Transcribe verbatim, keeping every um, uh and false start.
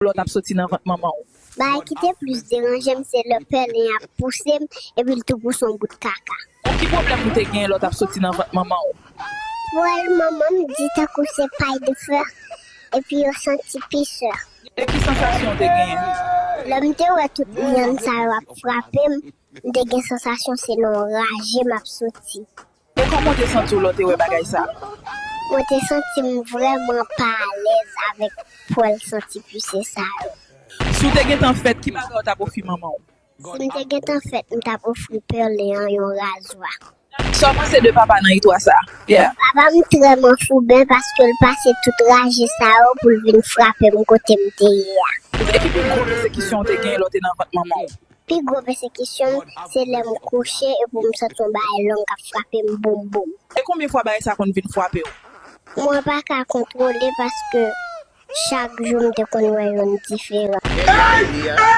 lè w t ap soti nan vant manman w? Bagay ki te plis deranje m se lè pèlen ap pouse m epi l tou pouse yon bout kaka. Ki pwoblèm ou te genyen lè w t ap soti nan vant manman w? Pwèl manman m di tankou se pay de fè epi yo santi pi sè. E ki sansasyon w te genyen? Lè m te wè tout myann sa yo ap frape m, m te gen sansasyon se nan yon raje m ap soti. E kòman w te santi w lè w te wè bagay sa? Mwen te santi m vrèman pa alèz avèk pwèl santi pise sa yo. Si w te gentan fèt, ki bagay w t ap ofri manman w? Si m te gentan fèt, m t ap ofri pèlen an yon razwa. Sa w panse de papa nan istwa sa? Yeah. Papa m trè manfouben paske l pase tout raje sa yo pou l vin frape m kote m te ye a. E ki pi gwo pèsekisyon w te genyen lè w te nan vant manman w? Pi gwo pèsekisyon m se lè m kouche epi m santi yon bagay long k ap frape m boum boum. E konbyen fwa bagay sa konn vin frape w? Mwen pa ka kontwole paske chak jou m te konn wè youn diferan.